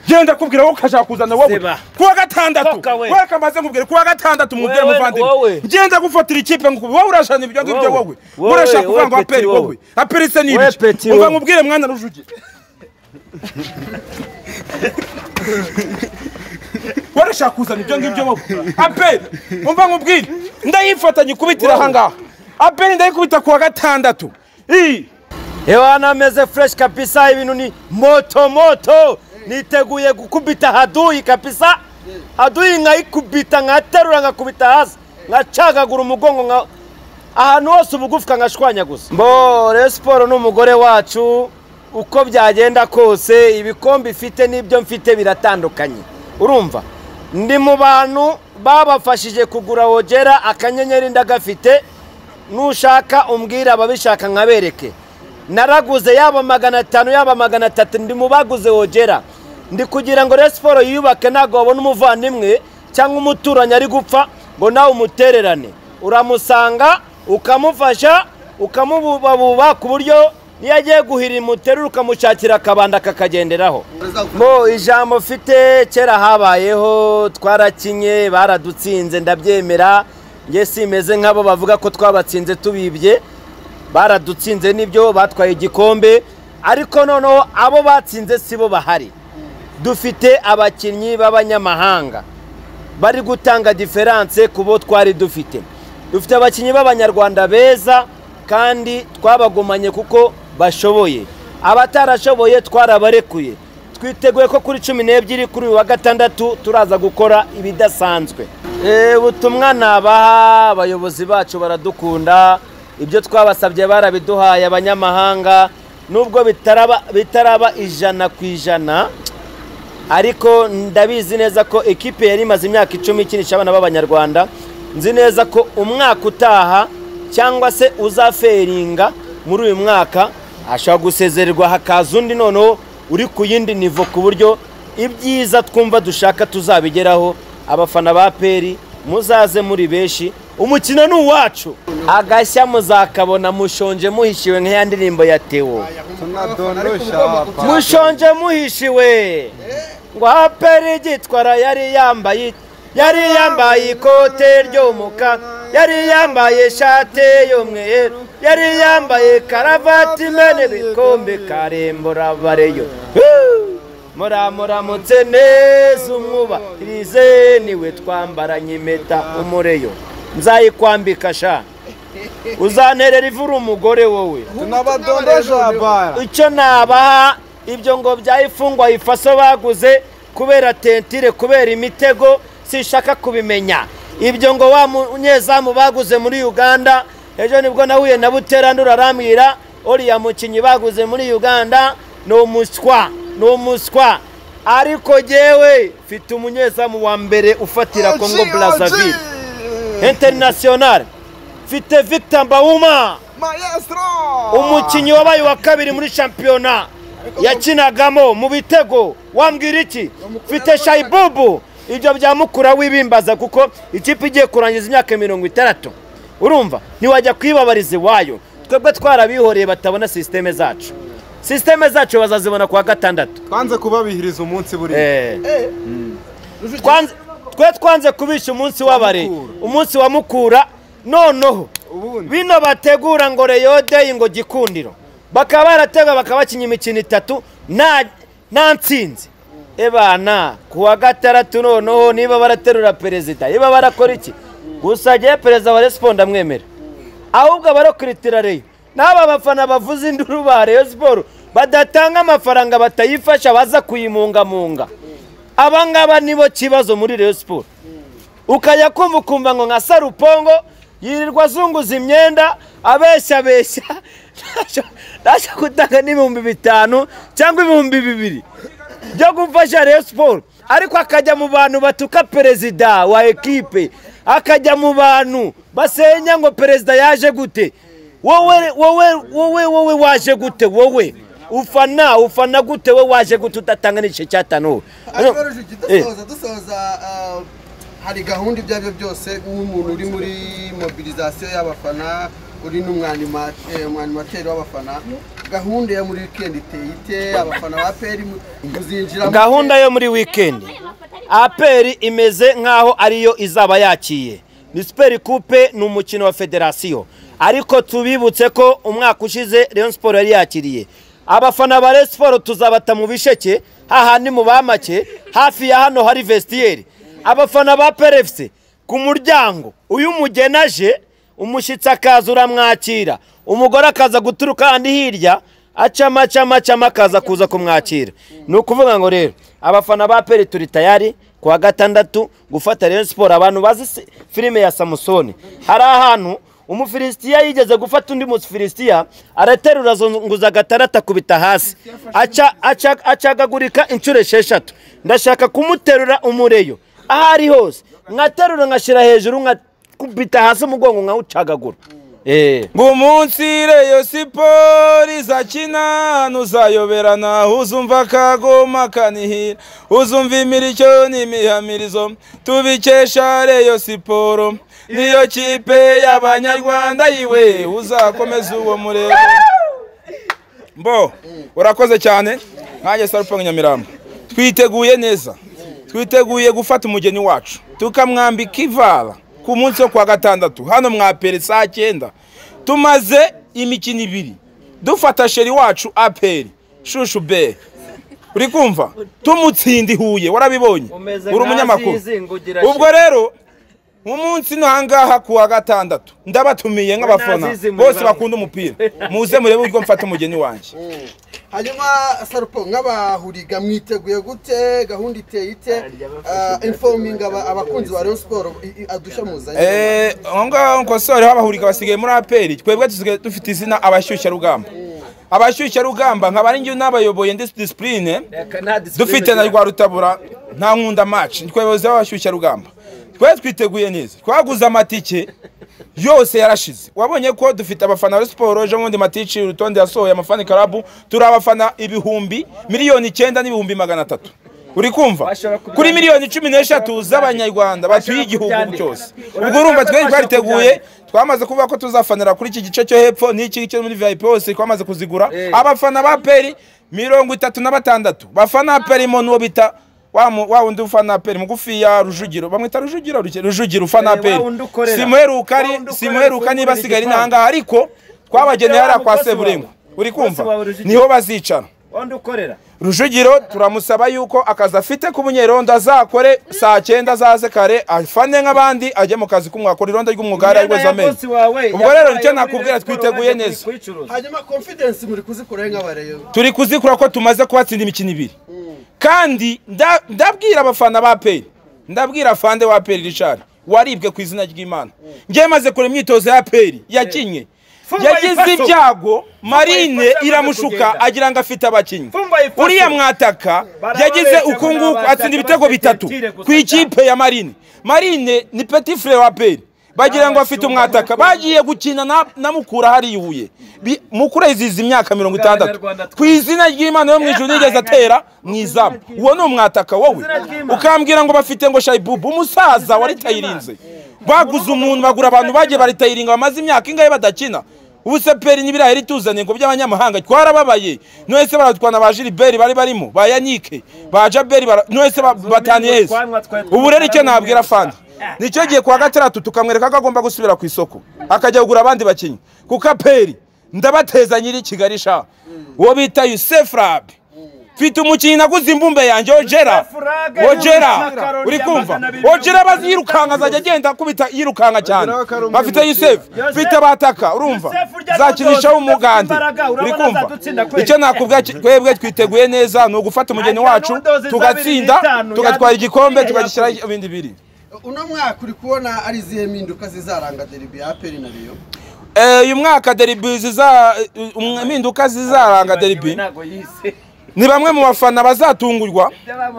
Genda kubwira wowe ukashaka kuzana wowe kuwa gatandatu wowe kamaze nkubwire kuwa gatandatu mubwire muvandimwe ngenda gufatira ikipe ngo wowe urashana ibyo ngibyo wowe urashaka kuvuga ngo APR wowe APR se ni ibiki umva nkubwire mwana Rujugira warashaka kuzana ibyo ngibyo wowe APR umva nkubwire ndayifatanye ikubitira aha ngaha APR ndayikubita kuwa gatandatu. Ewana meze fresh kabisa, ibintu ni moto moto. Niteguye gukubita hadui kabisa. Hadui nkayikubita nkaterura nkakubita hasi nkacagagura umugongo nka ahantu hose ubugufwa nkashwanya gusa. Mbo Rayon Sport n'umugore wacu uko byagenda kose ibikombe ifite n'ibyo mfite biratandukanye. Urumva ndi mu bantu babafashije kugura Wogera akanyenyeri ndagafite, nushaka umbwira ababishaka nkabereke. Naraguze yaba 500 yaba 300 ndi mubaguze Wogera. Ndi kugira ngo Rayon Sport yiyubake, ntago wabona umuvandimwe cyangwa umuturanyi ari gupfa ngo nawe umutererane. Uramusanga ukamufasha ukamububabuba ku buryo niyo agiye guhira imuterura ukamushakira akabanda kakagenderaho. Mo ijambo mfite, kera habayeho twarakinye baradutsinze ndabyemera, nge simeze nk'abo bavuga ko twabatsinze tubibye. Baradutsinze nibyo batwaye igikombe, ariko noneho abo batsinze sibo bahari. Dufite abakinnyi b'abanyamahanga bari gutanga difference ku bo twari dufite. Dufite abakinnyi b'abanyarwanda beza kandi twabagumanye kuko bashoboye. Abatarashoboye twarabarekuye. Twiteguye ko kuri 12 kuri wa gatandatu turaza gukora ibidasanzwe. Ubutumwa nabaha abayobozi bacu baradukunda, ibyo twabasabye barabiduhaye abanyamahanga, nubwo bitaraba 100% ariko ndabizi neza ko ekipe yari imaze imyaka 10 ikinisha abana b'abanyarwanda. Nzi neza ko umwaka utaha cyangwa se uzaferinga muri uyu mwaka ashobora gusezererwa hakaza undi noneho uri ku yindi nivo, ku buryo ibyiza twumva dushaka tuzabigeraho. Abafana ba APR muzaze muri benshi, umukino ni uwacu. Agashya muzakabona mushonje muhishiwe nk'iya ndirimbo ya Theo. Mushonje muhishiwe ngo APR igitwara yari yambaye ikote ry'umukara, yari yambaye ishati y'umweru, yari yambaye karavati imena ibikombe karembura bareyo. Muramuramutse neza umwubahirize niwe twambaranye impeta umureyo. Nzayikwambika sha uzanterera ivura umugore wowe. Icyo nabaha ibyo ngo byayifungwa ifaso baguze kubera tentire kubera imitego sishaka kubimenya. Ibyo ngo wa munyezamu baguze muri Uganda, ejo nibwo nahuye na Butera ndurarambwira oriya mukinyi baguze muri Uganda no muswa no muswa, ariko jewe mfite umunyezamu wa mbere ufatira Congo Brazzaville International, mfite Victor Mbauma Maestro, umukinyi wabaye wa kabiri muri championnat yakinagamo mu bitego. Wambwira iki? Mfite Shaibubu. Ibyo bya Mukura wibimbaza kuko ikipe igiye kurangiza imyaka 60, urumva ntiwajya kwibabariza iwayo. Twebwe twarabihoreye batabona systeme zacu. Systeme zacu bazazibona kuwa gatandatu. Twanze kubabihiriza umunsi buri. Twe twanze kubisha umunsi w'abare, umunsi wa Mukura. Noneho bino bategura ngo Rayon Day ngo Gikundiro, bakaba baratega bakabakinya imikino 3 nta ntsinzi. Ebana kuwa gatandatu noneho niba baraterura perezida, niba barakora iki, gusa giye perezida wa Rayon Sport ndamwemera, ahubwo abarokiritira Rayon n'aba bafana bavuza induru ba Rayon Sport badatanga amafaranga batayifasha baza kuyimungamunga. Abangaba nibo kibazo muri Rayon Sport. Ukajya kumva ukumva ngo nka Sarupongo yirirwa azunguza imyenda abeshya abeshya ndashaka gutanga n'5000 cyangwa 2000 byo gufasha Rayon Sport, ariko akajya mu bantu batuka perezida wa ekipe, akajya mu bantu basenya ngo perezida yaje gute. Wowe wowe wowe wowe waje gute? Wowe ufana gute? Wowe waje gute udatanga n'igice cya 5? Dusoza hari gahunda ibyo aribyo byose nk'umuntu uri muri mobilisation y'abafana, uri n'umwanimateri w'abafana, Gahunda ya muri weekend iteye ite? Abafana ba APR muzinjira gahunda yo muri weekend APR imeze nkaho ariyo izaba yakiye. Ni Super Coupe, ni umukino wa federasiyo, ariko tubibutse ko umwaka ushize Rayon Sport yari yakiriye. Abafana ba Rayon Sport tuzabata mu bisheke hahandi mu bamake hafi ya hano hari vestiaire. Abafana ba APR FC ku muryango, uyu mugenaje umushyitsi akaza uramwakira, umugore akaza guturuka handi hirya acama acama acama akaza kuza kumwakira. Ni ukuvuga ngo rero abafana ba APR turi tayari kuwa gatandatu gufata Rayon Sport. Abantu bazi filime ya Samusoni, hari ahantu Umufilisitiya yigeze gufata undi mufilisitiya araterura azunguza gatandatu akubita hasi acagagurika inshuro 6. Ndashaka kumuterura umureyo aho ari hose, nkaterura nkashyira hejuru nkakubita hasi umugongo nkawucagagura. Ngo umunsi Rayon Sport izakina ntuzayoberana, uzumva akagoma kanihira, uzumva imirishyo n'imihamirizo, tubikesha Rayon Sport niyo kipe y'abanyarwanda yiwe, uzakomeza uwo murego. Mbo urakoze cyane. Nkanjye Sarpong Nyamirambo twiteguye neza, twiteguye gufata umugeni wacu tukamwambika ivara ku munsi wo kwa gatandatu hano mwa APR saa 9. Tumaze imikino 2 dufata sheri wacu APR shushu be, uri kumva tumutsinda Huye, warabibonye uri umunyamakuru. Ubwo rero umunsi no hangaha kuwa gatandatu ndabatumiye nk'abafana bose bakunda umupira, muze murebe ubwo mfata umugeni wanjye. Hanyuma Sarpong, nk'abahuriga mwiteguye gute? Gahunda iteye ite? Informing abakunzi ba Rayon Sport adusha muzanye. Aho nkosore abahuriga basigaye muri APR, twebwe tusigaye dufite izina abashyushya rugamba. Abashyushya rugamba nkaba ari ngiye nabayoboye ndi discipline dufite na rwa Rutabura nta nkunda match, twayoboze abashyushya rugamba. Twe twiteguye neza, twaguze amatike yose yarashize. Wabonye ko dufite abafana ba Sport ejo bundi matici urutonde yasohoye amafani club, turi abafana 9,300,000. Uri kumva kuri 13,000,000 z'abanyarwanda batuye igihugu cyose. Ubwo urumva twe twariteguye, twamaze kuvuga ko tuzafanira kuri iki gice cyo hepfo n'iki cyo muri VIP hose twamaze kuzigura. Abafana ba APR 36 bafana APR mo nuwo bita wa wundi ufana APR mugufi ya Rujugiro, bamwita Rujugiro, Rujugiro ufana APR. Simuheruka niba sigari nanga, ariko twabageneye ara kwa Seburengo. Uri kumva niho bazicara. Rujugiro turamusaba yuko akaza afite ku bunyerondo azakore saa 9 azaze kare afane nk'abandi ajye mu kazi k'umwaka irondo ry'umwuga ari rweza amenyo. Ubwo rero nicyo nakubwira, twiteguye neza. Hanyuma confidence muri kuzikura nk'abareyo? Turi kuzikura ko tumaze kubatsinda imikino 2. Kandi ndabwira abafana ba APR, ndabwira afande wa APR Richard waribwe ku izina ry'Imana. Ngiye maze kure imyitozo ya APR yakinye, yagize ibyago Marine iramushuka agira ngo afite abakinyi. Uriya mwataka yagize ukunguku atsinda ibitego 3 ku ikipe ya Marine. Marine ni petit frère wa APR, bagira ngo afite umwataka, bagiye gukina na Mukura hari Huye. Mukura iziza imyaka 60 ku izina ry'Imana yo mu ijuru nigeze atera mu izamu. Uwo ni umwataka wowe ukambwira ngo bafite ngo Shaibubu umusaza wari tayirinze. Baguze umuntu bagura abantu bagiye baritayiringa bamaze imyaka ingahe badakina. Ubu se peri n'ibirayi rituzanye ngo by'abanyamahanga twarababaye. Nwese baratwana ba Gilbert bari barimo, ba Yannick, ba Jaberi, nwese bataniye heza. Ubu rero icyo nabwira fandi, nicyo gihe kwa gatandatu tukamwereka ko agomba gusubira ku isoko akajya kugura abandi bakinyi, kuko APR ndabateza nyiri Kigali sha. Uwo bita Yusef Rabi, mfite umukinyi naguze imbumbe yanjye Ojera. Ojera uri kumva? Ojera bazirukanka azajya agenda akubita yirukanka cyane. Bafite Yusef, mfite bataka urumva zakinisha umugande uri kumva. Icyo nakubwira twebwe twiteguye neza ni ugufata umugeni wacu tugatsinda tugatwara igikombe tukagishyira ibindi biri. Uno mwaka uri kubona ari zihe mpinduka zizaranga derby ya APR na Rayon? Uyu mwaka derby impinduka zizaranga derby ni bamwe mu bafana bazatungurwa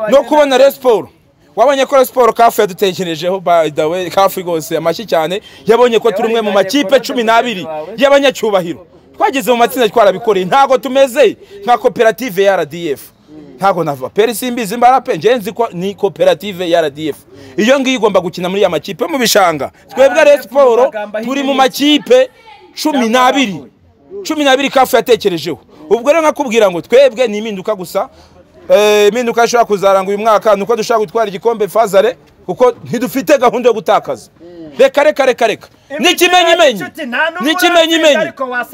no kubona Rayon Sport. Wabonye ko Rayon Sport CAF yadutekerejeho, by the way CAF rwose amashyi cyane, yabonye ko turi umwe mu makipe 12 y'abanyacyubahiro. Twageze mu matsinda twarabikoreye, ntago tumeze nka koperative ya RDF. Ntago nava peri simbizi mbarape nje nzi ko ni koperative ya RDF. Iyo ngiyo igomba gukina muri ya makipe mu bishanga. Twebwe Rayon Sport turi mu makipe 12 CAF yatekerejeho. Ubwo rero nkakubwira ngo twebwe ni impinduka gusa. Impinduka ishobora kuzaranga uyu mwaka nuko dushaka gutwara igikombe fazare, kuko ntidufite gahunda yo gutakaza. Reka reka reka reka n'ikimenyimenyi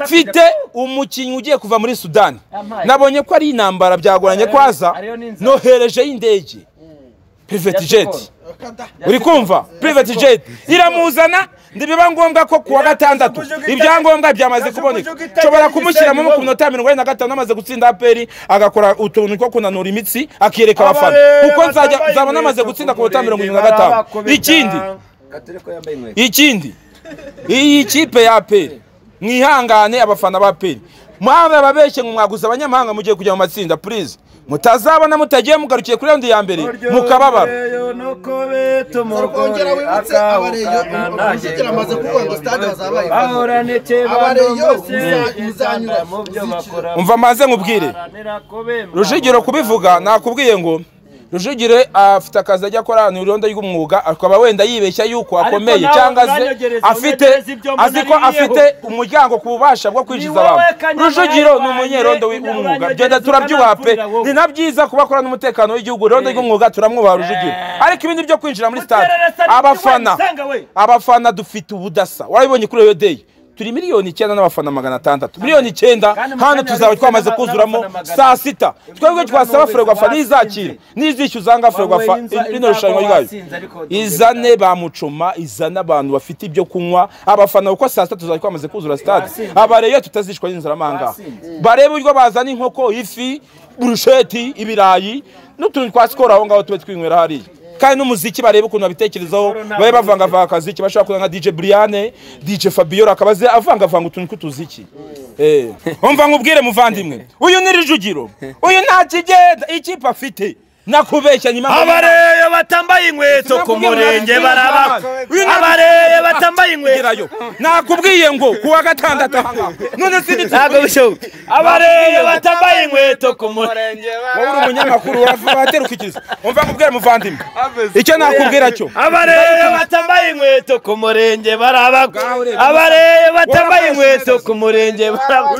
mfite umukinnyi ugiye kuva muri Sudani, nabonye ko ari intambara byagoranye kwaza, nohereje y'indege private jet. Uri kumva private jet iramuzana, ndibiba ngombwa ko kuwa gatandatu ibyangombwa byamaze kuboneka, nshobora kumushyiramo ku minota 45 amaze gutsinda APR, agakora utuntu two kunanura imitsi akireka abafana, kuko nzaba namaze gutsinda ku minota 75. Ikindi iyi kipe ya APR mwihangane, abafana ba APR mwabe ababeshye ngo mwaguza abanyamahanga mugiye kujya mu matsinda, please mutazabona mutagiye mugarukiye kuri round ya mbere mukababara. Kongera wibutse abareyo Rujugira amaze kuvuga ngo stade bazabaye abareyo muzanyura. Umva maze nkubwire Rujugiro kubivuga, nakubwiye ngo Rujugire afite akazi ajya akora ni irondo ry'umwuga, akaba wenda yibeshya yuko akomeye cyangwa se afite azi ko afite umuryango ku bubasha bwo kwinjiza abantu. Rujugiro ni umunyerondo w'umwuga, byenda turabyubaha pe, ni na byiza kuba akora n'umutekano w'igihugu. Irondo ry'umwuga turamwubaha Rujugiro, ariko ibindi byo kwinjira muri stade abafana dufite ubudasa. Warabibonye kuri Rayon Day turi miliyoni 9 n'abafana 600, miliyoni 9 hano tuzaba twamaze kuzuramo saa 6. Twebwe twasaba Ferwafa nizakira nizishyuza nga Ferwafa rino rushanwa ryayo izane ba mucoma, izane abantu bafite ibyo kunywa abafana, kuko saa 6 tuzaba twamaze kuzura stade. Abareyo tutazishwa n'inzara manga, barebe uburyo bazana inkoko, ifi, burusheti, ibirayi n'utuntu twa skora aho ngaho tube twinywera hariya. Kandi n'umuziki barebe ukuntu babitekerezaho, babe bavangavanga akaziki, bashobora kuza nka DJ Brian, DJ Fabiola akabaze avangavanga utuntu tw'utuziki. Umva nkubwire muvandimwe, uyu ni Rujugiro, uyu nta kigenda ikipe afite nakubeshya nyuma. Abareyo batambaye inkweto ku murenge baraba, abareyo batambaye inkweto, nakubwiye ngo kuwa gatandatu none sindi ntago bishoboka. Abareyo batambaye inkweto ku murenge, wowe uri umunyamakuru waterukikiriza. Umva nkubwire muvandimwe, icyo nakubwira cyo, abareyo batambaye inkweto ku murenge baraba, abareyo batambaye inkweto ku murenge baraba.